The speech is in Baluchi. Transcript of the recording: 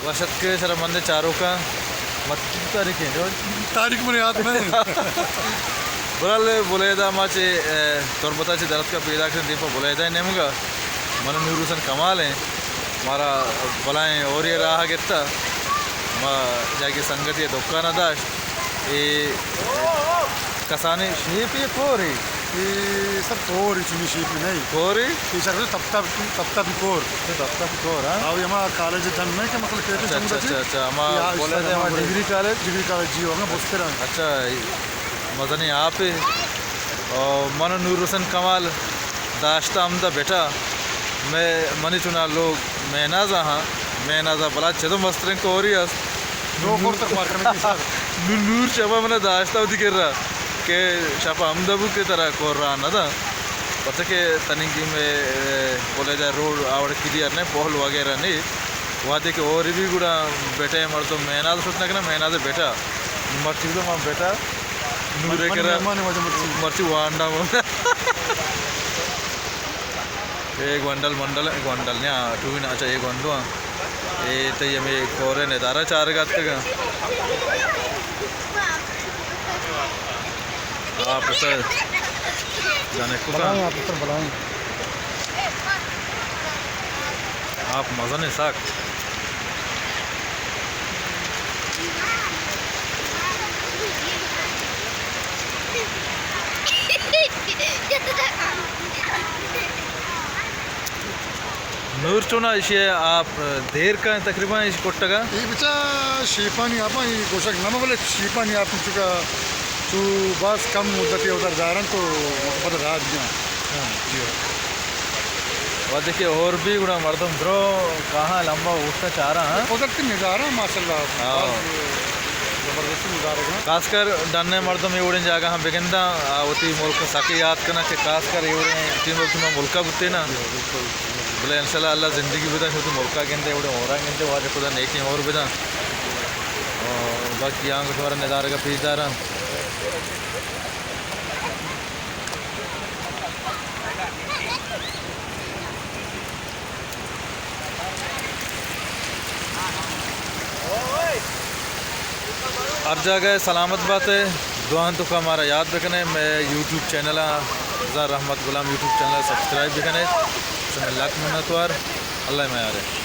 وش اتک شرفمندیں چاروکاں، مت تاریخ ایں جو؟ تاریخ منے یات نہ ایں۔ برال بلیدہ ما چہ، اے، تربت ءَ چہ در اتکا پیداک شدیں دیم پہ بلیدہ ءِ نیمگا۔ من نور حسین کمال ایں۔ مارا بلائیں ہوری راہ گپتا۔ ما جاگے سنگتے ءِ دکان ءَ داشت۔ اے کسانیں شیپے، کورے؟ اے سر کورے، چونی شیپے نہ ایں۔ کورے؟ اے سر تپتا، تپتا بھی کور۔ اچھا، تپتا بھی کور، ہاں۔ او ہما کالج ڈن نہ ایں کہ مطلب کہتے اچھا، اچھا، اچھا، اچھا، ہما یا بولا سر تھے ہما ہما ڈگری کالج؟ ڈگری کالج جی، ہما بستر ایں۔ اچھا، مزنیں آپے۔ او من نور حسین کمال داشتہ ہمدا بیٹا۔ مئے، منی چنا لوگ مہناز ءَ ہاں، مہناز ءَ بلا چدو مستریں کوری است۔ نو کور تک مار کنگی سر۔ نو-، نور شپا منا داشتہ وتی کرا کہ شپا ہمدا بو کہ ترا کور راہ نہ داں۔ پتہ کہ تننگی مئے، اے، بلیدہ روڈ آوڑ کلیئر نہ ایں، پول وغیرہ نہ ایں۔ وہدے کہ ہوری بھی گڑا بیٹا مردم مہناز شت نہ کنا، مہناز بیٹا۔ مرچی تو ما بیٹا نورے من کرا۔ مہمان واجہ مرچی۔ مرچی وانڈا من۔ اے گونڈل منڈل، گونڈل نیا، ٹوین، اچھا، اے گونڈو ہاں۔ اے تئی ہمے کورے ندارہ چارگ اتکگاں۔ آ پسر جانے کتا۔ بلائیں، آ پسر بلائیں۔ آپ مزن ایں سک۔ نور چونا ایشی آپ دیر کا تقریباً ایش کٹگا؟ اے بچا شیپانی آپاں، اے گوشگ نہ بلے شیپانی آپ چکا چو باز کم مدتی ادھر دارن تو مطلب راہ دیاں۔ ہاں۔ جی۔ وہدے کہ ہور بھی گڑا مردم درو کاہاں لمبا اوشتا چاراں، ہاں؟ قدرتی نظارہ ماشاءاللہ، ہاں۔ باز زبردستی نظارہ گا۔ خاص کر ڈنے مردم اے وڑیں جاگہ ہاں بگنداں، آ وتی ملک سکی یاد کناں کہ خاص کر اے وڑیں ٹیم وقت ما ملکا بوتے نا۔ بلے انشاءاللہ اللہ زندگی بدن، وتی ملکا گندے، اے وڑیں ہورا گندے، واجہ خدا نیکی ہور بدن۔ اور باقی آنگو شمارا نظارہ کا پیش داراں۔ ہر جاگہ سلامت بات ئے، دعاں توکا مارا یاد بکنے، مئے یوٹیوب چینل ءَ، رضا رحمت غلام یوٹیوب چینل ءَ سبسکرائب بکنے، شمئے لک منتوار، اللہ میارے۔